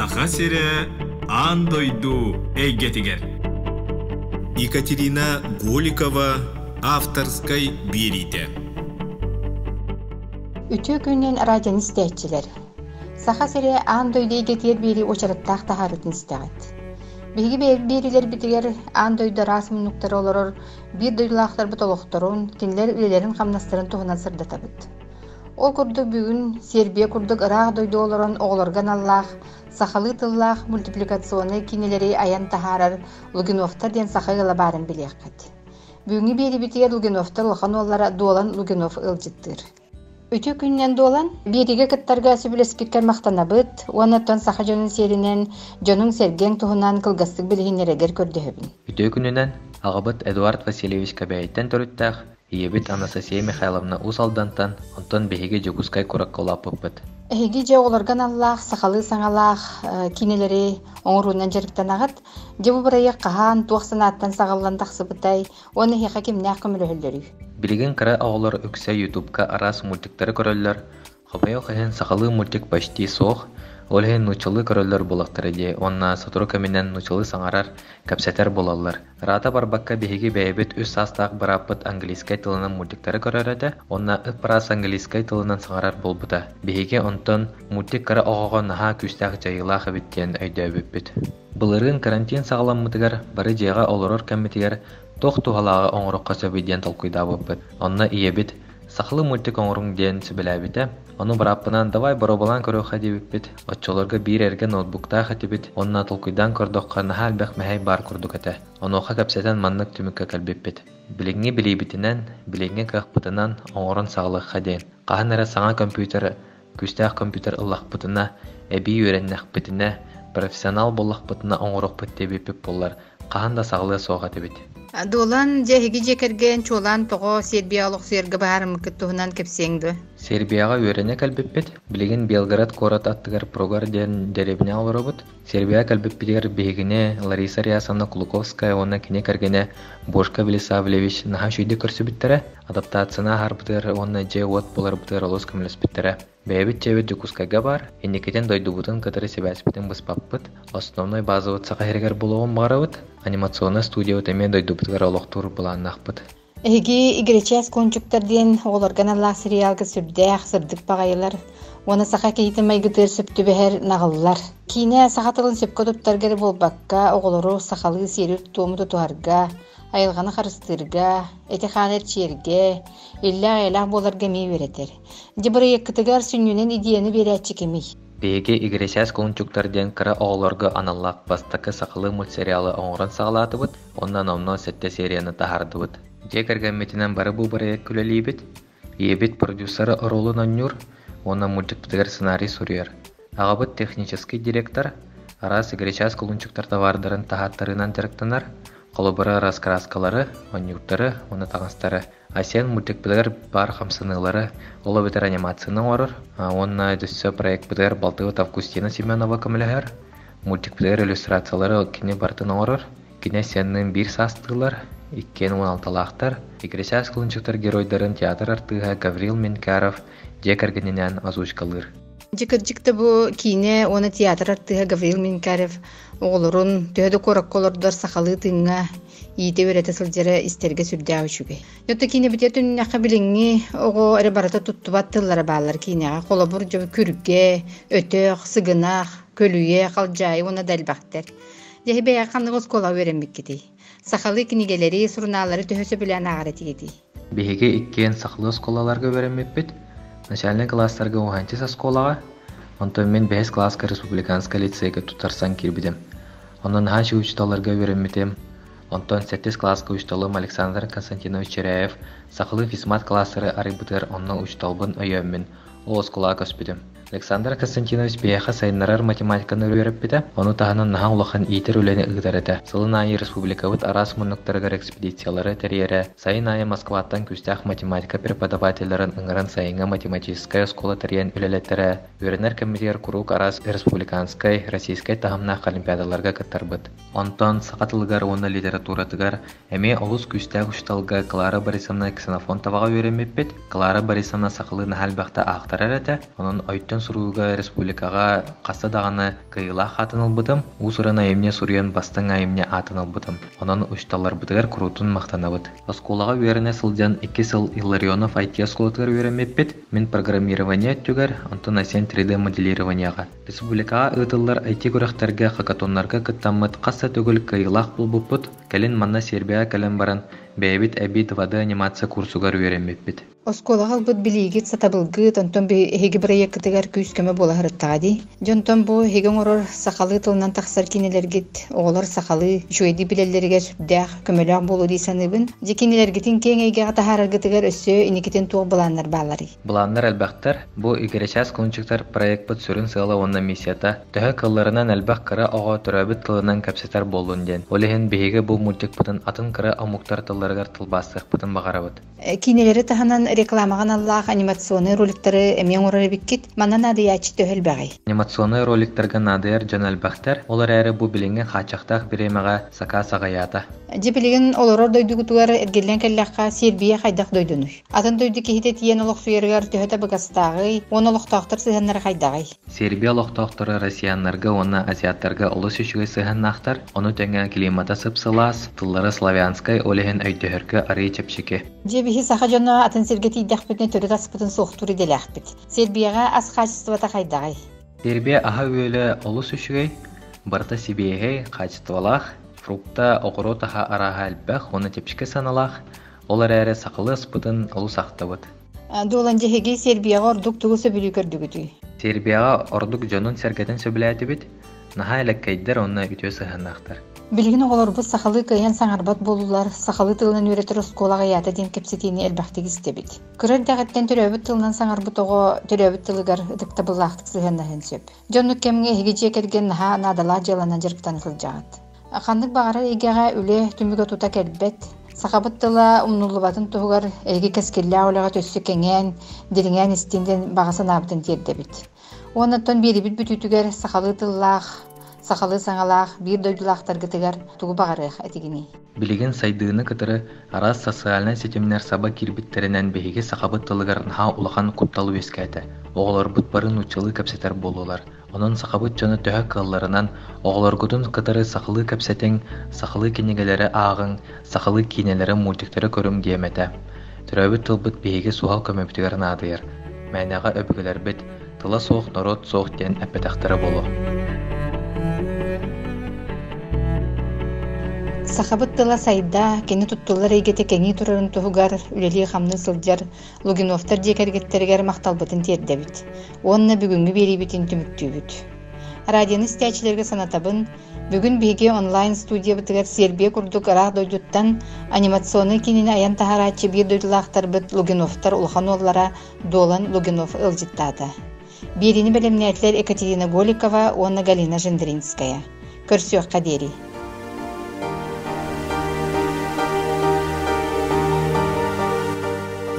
Саха сирэ аан дойду эйгэтигэр. Екатерина Голикова авторскай биэриитэ. Үтүө күнүнэн радионы истээччилэр! Саха сирэ аан дойду эйгэтигэр биэрии уочараттаах таһаарыытын истэҕит. Биһиги биэриилэрбитигэр аан дойду араас муннуктара олорор биир дойдулаахтарбыт олохторун, кинилэр үлэлэрин-хамнастарын туһунан сырдатабыт. Ол курдук бүгүн Сербия курдук ыраах дойду олорон оҕолорго аналлаах сахалыы тыллаах мультипликационнай киинэлэри айан таһаарар Лугиновтар диэн саха ыала баарын билиэххит. Бүгүҥҥү биэрибитигэр Лугиновтар улахан уоллара Дуолан Лугинов ыалдьыттыыр. Үтүө күнүнэн Дуолан, биэриигэ кыттарга сөбүлэспиккэр махтанабыт уонна оттон саха дьонун сиэринэн дьонуҥ-сэргэҥ туһунан кылгастык билиһиннэрэргэр көрдөһөбүн. Үтүө күнүнэн, аҕабыт Эдуард Васильевич Кэбээйиттэн төрүттээх, Ийэбит Анастасия Михайловна Уус Алдантан, онтон биһиги Дьокуускай куоракка улааппыппыт. Эһиги дьэ оҕолорго аналлаах сахалыы саҥалаах киинэлэри оҥоруунан дьарыктанаҕыт. Дьэ бу бырайыак хаһан, туох санааттан саҕыллан тахсыбытай уонна эһиэхэ кимнээх көмөлөһөллөрүй? Билигин кыра оҕолор үксэ Ютубка араас мультиктары көрөллөр, Хомойуох иһин, сахалыы мультик почти суох, ол иһин нууччалыы көрөллөр буоллахтара дии уонна сотору кэминэн нууччалыы саҥарар, кэпсэтэр буолаллар. Ыраата барбакка биһиги бэйэбит үс саастаах бырааппыт английскай тылынан мультиктары көрөр этэ уонна ып-ыраас английскай тылынан саҥарар буолбута. Биһиги онтон мультик кыра оҕоҕо наһаа күүстээх дьайыылаах эбит диэн өйдөөбүппүт. Былырыын карантин саҕаламмытыгар бары дьиэҕэ олорор кэммитигэр туох туһалааҕы оҥоруохха сөбүй диэн толкуйдаабыппыт. Онно ийэбит Сахалыы мультик оҥоруҥ диэн сүбэлээбитэ. Ону бырааппынаан давай боруобалаан көрүөххэ диэбиппит. Оччолорго биир эргэ ноутбуктаах этибит уонна толкуйдаан көрдөххө наһаа элбэх мэһэй баар курдук этэ. Онуоха кэпсэтэн маннык түмүккэ кэлбиппит. Билиҥҥи билиибитинэн, билиҥҥи кыахпытынан оҥорон саҕалыахха диэн. Хаһан эрэ саҥа компьютер, күүстээх компьютер ыллахпытына, эбии үөрэннэхпитинэ, профессионал буоллахпытына оҥоруохпут диэбиппит буоллар, хаһан да саҕалыа суох этибит. Дуолан, дьэ эһиги дьиэ кэргэн чуолаан тоҕо Сербияҕа олохсуйарга быһаарыммыккыт туһунан кэпсиэҥ дуо? Сербияҕа үөрэнэ кэлбиппит. Билигин Белгород куорат аттыгар Прогар диэн дэриэбинэҕэ олоробут. Сербияҕа кэлбиппитигэр биһигини Лариса Рясовна Кулаковская уонна кини кэргэнэ Бошка Велисавлевич наһаа үчүгэйдик көрсүбүттэрэ. Адаптацияны ааһарбытыгар уонна дьиэ-уот буларбытыгар олус көмөлөспүттэрэ. Бэйэбит дьиэбит Дьокуускайга баар, инникитин дойдубутун кытары сибээспитин быспаппыт, основной базабыт Саха сиригэр буолуоҕун баҕарабыт, анимационнай студиябыт эмиэ дойдубутугар олохтуур былааннаахпыт. Эһиги Игирэчээс куончуктар диэн оҕолорго аналлаах сериалга сүрдээх сырдык баҕайылар уонна саха киһитин майгытыгар сөп түбэһэр наҕыллар. Киинэ саха тылын сөпкө туттарга эрэ буолбакка, оҕолору сахалыы сиэри-туому тутуһарга, айылҕаны харыстыырга, эти-хааны эрчийэргэ, иллээх-эйэлээх буоларга эмиэ үөрэтэр. Дьэ бырайыаккытыгар сүнньүнэн идеяны биэрээччи кимий? Биһиги Игирэчээс кулунчуктар диэн кыра оҕолорго аналлаах бастакы сахалыы мультсериалы оҥорон саҕалаатыбыт уонна номнуо сэттэ серияны таһаардыбыт. Дьиэ кэргэммитинэн бары бу бырайыакка үлэлиибит. Ийэбит продюсер оруолун оонньуур уонна мультикпытыгар сценарий суруйар. Аҕабыт техническэй директор, араас Игирэчээс кулунчуктар табаардарын таһааттарыынан дьарыктанар, холобура раскраскалары, оонньуурдары уонна таҥастары. Айсен мультикпытыгар баар хамсаныылары, ол эбэтэр анимацияны оҥорор уонна өссө проекпытыгар балтыбыт Августина Семенова көмөлөһөр. Мультикпытыгар иллюстрациялары кини барытын оҥорор. Кини Айсенныын биир саастыылар, иккиэн уон алталаахтар. Игресяс кулунчуктар геройдарын театр артыыһа Гаврил Менкяров дьиэ кэргэнинээн озвучкалыыр. Дьэ кырдьык да бу киинэ уонна театр артыыһа Гаврил Менкяров оҕолорун төһө да куоракка олордор сахалыы тыыҥҥа иитэ-үөрэтэ сылдьара истэргэ сүрдээх үчүгэй. Дьэ киинэ бүтэ түннэххэ билиҥҥи оҕо эрэ барыта туттубат тыллара бааллар киинэҕэ. Холобур, дьэ күргэ, өтөх, сыгынах, көлүйэ, халдьаайы уонна да элбэхтэр. Дьэ бэйэҕэ ханнык оскуолаҕа үөрэммиккитий? Сахалыы кинигэлэри, сурунааллары төһө сөбүлээн ааҕар этигитий? Биһиги иккиэн сахалыы оскуолаларга үөрэммиппит. Начальнай кылаастарга Уһанчис оскуолаҕа, онтон мин бэһис кылааска республиканскай лицейгэ туттарсан киирбитим. Онон наһаа үчүгэй учууталларга үөрэммитим. Онтон сэттис кылааска учууталым Александр Константинович Чиряев сахалыы физмат кылаастары арыйбытыгар онно учууталбын өйөөммүн, ол оскуолаҕа көспүтүм. Александр Константинович биһиэхэ сайыннарар математиканы үөрэппитэ, ону таһынан наһаа улахан иитэр үлэни ыытар этэ. Сылын аайы республикабыт араас муннуктарыгар экспедициялары тэрийэрэ, сайын аайы Москваттан күүстээх математика преподавателларын ыҥыран сайыҥҥы математическай оскуола тэрийэн үлэлэтэрэ, Үөрэнэр кэммитигэр куруук араас республиканскай, российскай таһымнаах олимпиадаларга кыттарбыт. Онтон саха тылыгар уонна литературатыгар эмиэ олус күүстээх учууталга Клара Борисовна Ксенофонтоваҕа үөрэммиппит. Клара Борисовна сахалыы наһаа элбэхтэ аахтар. аахтарар этэ. Онон өйтөн суруйууга республикаҕа хаста даҕаны кыайыылаах аатын ылбытым. Уус-уран айымньы суруйан бастыҥ айымньы аатын ылбытым. Онон учууталларбытыгар куруутун махтанабыт. Оскуолаҕа үөрэнэ сылдьан 2 сыл Илларионов IT оскуолатыгар үөрэммиппит. Мин программирование өттүгэр, онтон Айсен 3D моделированиеҕа. Республикаҕа ыытыллар IT күрэхтэргэ, хакатоннарга кыттаммыт хас да төгүл кыайыылаах буолбуппут. Кэлин манна Сербияҕа кэлэн баран, бэйэбит эбии 2D анимация курсугар үөрэммиппит. Оскуолаҕа ылбыт билиигит, сатабылгыт, онтон эһиги бырайыаккытыгар күүс-көмө буола сырыттаҕа дии. Дьонтон бу эһиги оҥорор сахалыы тылынан тахсар киинэлэргит оҕолор сахалыы үчүгэйдик билэллэригэр сүрдээх көмөлөөх буолуо дии саныыбын. Дьэ кинилэргитин киэҥ эйгэҕэ таһаараргытыгар өссө инникитин туох былааннар баалларый? Былааннар элбэхтэр. Бу Игирэчээс кулунчуктар проекпыт сүрүн сыала уонна миссията төһө кыалларынан элбэх кыра оҕо төрөөбүт тылынан кэпсэтэр буоллун диэн. Ол иһин биһиги бу мультикпытын атын кыра омуктар тылларыгар тылбаастыахпытын баҕарабыт. Киинэлэри таһынан рекламаҕа аналлаах анимационнай роликтары эмиэ оҥорор эбиккит. Манна наадыйааччы төһө элбэҕий? Анимационнай роликтарга наадыйар дьон элбэхтэр. Ол эрээри бу билиҥҥи хааччахтаах бириэмэҕэ сакаас аҕыйаата. Дьэ билигин олорор дойдугутугар эргиллэн кэллэххэ, Сербия хайдах дойдунуй? Атын дойду киһитэ тиийэн олохсуйарыгар төһө табыгастааҕый уонна олохтоохтор сыһыаннара хайдаҕый? Сербия олохтоохторо россияннарга уонна азиаттарга олус үчүгэй сыһыаннаахтар, ону тэҥэ климата сып-сылаас, тыллара славянскай, ол иһин өйдөһөргө арыый чэпчэки. Дьэ биһи саха дьоно атын сиргэ тиийдэхпитинэ төрүт аспытын суохтуур идэлээхпит. Сербияҕа ас хаачыстыбата хайдаҕый? Сербия аһа-үөлэ олус үчүгэй, барыта сибиэһэй, хаачыстыбалаах, фрукта, оҕуруот аһа арааһа элбэх уонна чэпчэки сыаналаах, ол эрээри сахалыы аспытын олус ахтабыт. Дуолан дьиһиги Сербияҕа ордук тугу сөбүлүү көрдүгүтүй? Сербияҕа ордук дьонун-сэргэтин сөбүлээтибит, наһаа элэккэйдэр уонна үтүө сыһыаннаахтар. Билигин оҕолорбут сахалыы кыайан саҥарбат буоллулар, сахалыы тылынан үөрэтэр оскуола аҕыйаата диэн кэпсэтиини элбэхтик истэбит. Кыра эрдэҕиттэн төрөөбүт тылынан саҥарбыт оҕо төрөөбүт тылыгар ытыктабыллаахтык сыһыаннаһыан сөп. Дьоннук кэмҥэ эһиги дьиэ кэргэн наһаа наадалаах дьыаланан дьарыктана сылдьаҕыт. Ханнык баҕарар эйгэҕэ үлэ түмүгэ тута кэлбэт. Сахабыт тыла умнуллубатын туһугар эһиги кэскиллээх үлэҕит өссө кэҥээн, дириҥээн истин диэн баҕа санаабытын тиэрдэбит. Уонна оттон биэрибит бүтүүтүгэр сахалыы тыллаах, сахалыы саҥалаах биир дойдулаахтаргытыгар тугу баҕарыах этигиний? Билигин сайдыыны кытары араас социальнай ситимнэр саба киирбиттэринэн биһиги сахабыт тылыгар наһаа улахан куттал үөскээтэ. Оҕолорбут бары нууччалыы кэпсэтэр буоллулар. Онон сахабыт дьоно төһө кыалларынан оҕолоргутун кытары сахалыы кэпсэтиҥ, сахалыы кинигэлэри ааҕыҥ, сахалыы киинэлэри, мультиктары көрүҥ диэм этэ. Төрөөбүт тылбыт биһиги суһал көмөбүтүгэр наадыйар. Мээнэҕэ өбүгэлэрбит «тыла суох норуот суох» диэн эппэтэхтэрэ буолуо. Сахабыт тыла сайда, кини туттуллар эйгэтэ кэҥии турарын туһугар үлэлии-хамныы сылдьар Лугиновтар дьиэ кэргэттэригэр махталбытын тиэрдэбит уонна бүгүҥҥү биэриибитин түмүктүүбүт. Радионы истээччилэргэ санатабын, бүгүн биһиги онлайн-студиябытыгар Сербия курдук ыраах дойдуттан анимационнай киинини айан таһарааччы биир дойдулаахтарбыт Лугиновтар улахан уоллара Дуолан Лугинов ыалдьыттаата. Биэриини бэлэмнээтилэр Екатерина Голикова уонна Галина Жендринская. Көрсүөххэ диэри.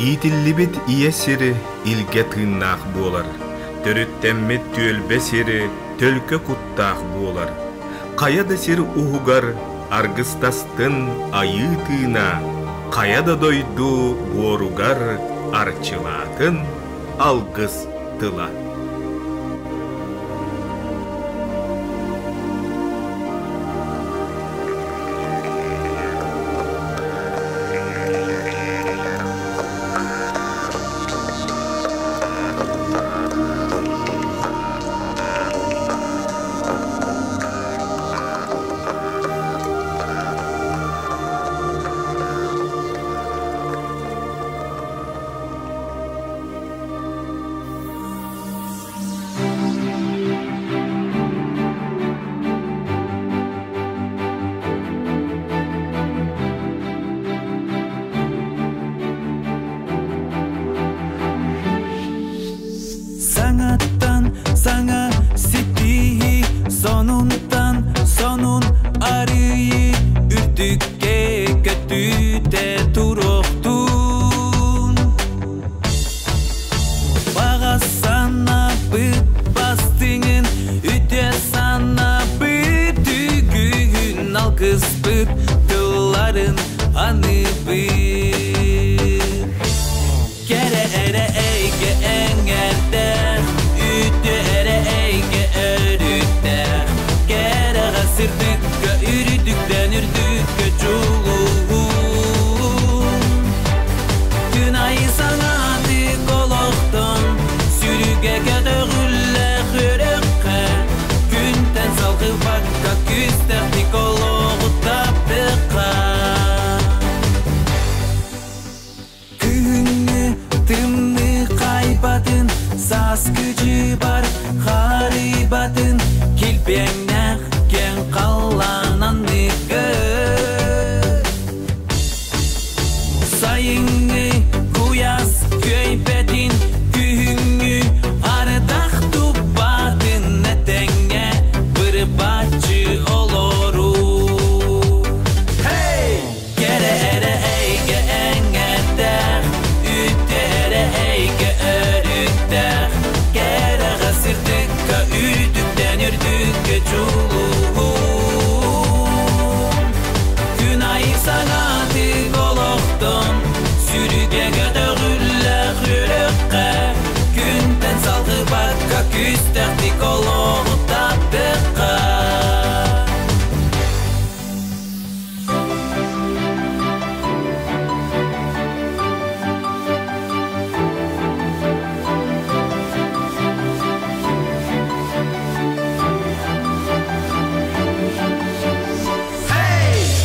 Иитиллибит ийэ сири илгэ тыыннаах буолар, төрүттэммит түөлбэ сири төлкө куттаах буолар. Хайа да сир уһугар аргыстастын айыы тыына, хайа да дойду буоругар арчылаатын алгыс тыла. Саҥаттан саҥа ситиһии, сонунтан сонун арыйыы, үрдүккэ көтүтэ туруохтун. Баҕа санаабыт бастыҥын, үтүө санаабыт үгүһүн, алгыспыт тылларын аныыбыт. Кэрэ эрэ эйгэ эҥэрдэ Сааскы дьыбар харыйбатын Килбиэҥнээх киэҥ халлаан анныгар Сайыҥҥы куйаас күөйбэтин Күһүҥҥү ардах туппатын Этэҥҥэ бырыбаччы олоруу Hey! Кэрэ эрэ эйгэ эҥэрдээх, үтүө эрэ эйгэ өрүттээх, кэрэҕэ сырдыкка үрдүктэн үрдүккэ дьулуһун. Күн айы санаатык олохтон, сүрүгэ көтөҕүллэх үөрөххэ, күнтэн салгыбакка күстэхтик олоҕу таптыахха.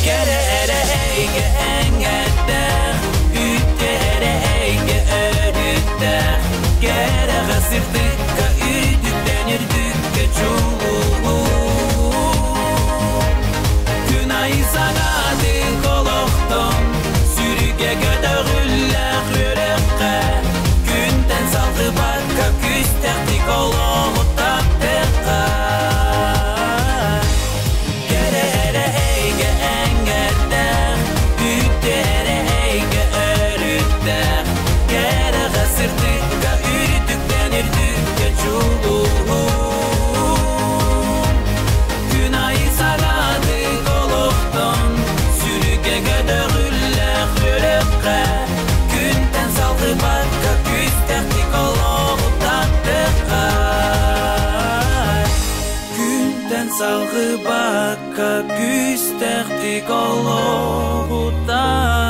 Кэрэ эрэ эйгэ эҥэрдээх, үтүө эрэ эйгэ өрүттээх, кэрэҕэ сырдыкка үрдүктэн үрдүккэ чулуу. Күн айы санаатык олохтон, сүрүгэ көтөҕүллэх үөрэххэ, күнтэн салгыбакка күстэхтик олоҕу таптыахха. Кэрэ эрэ эйгэ эҥэрдээх, үтүө эрэ эйгэ өрүттээх, кэрэҕэ сырдыкка үрдүктэн үрдүккэ дьулуһун. Күн айы санаатык олохтон, сүрүгэ көтөҕүллэх үөрэххэ, күнтэн салгыбакка күстэхтик олоҕу таптыахха. Күнтэн салгыбакка күстэхтик олоҕу таптыахха.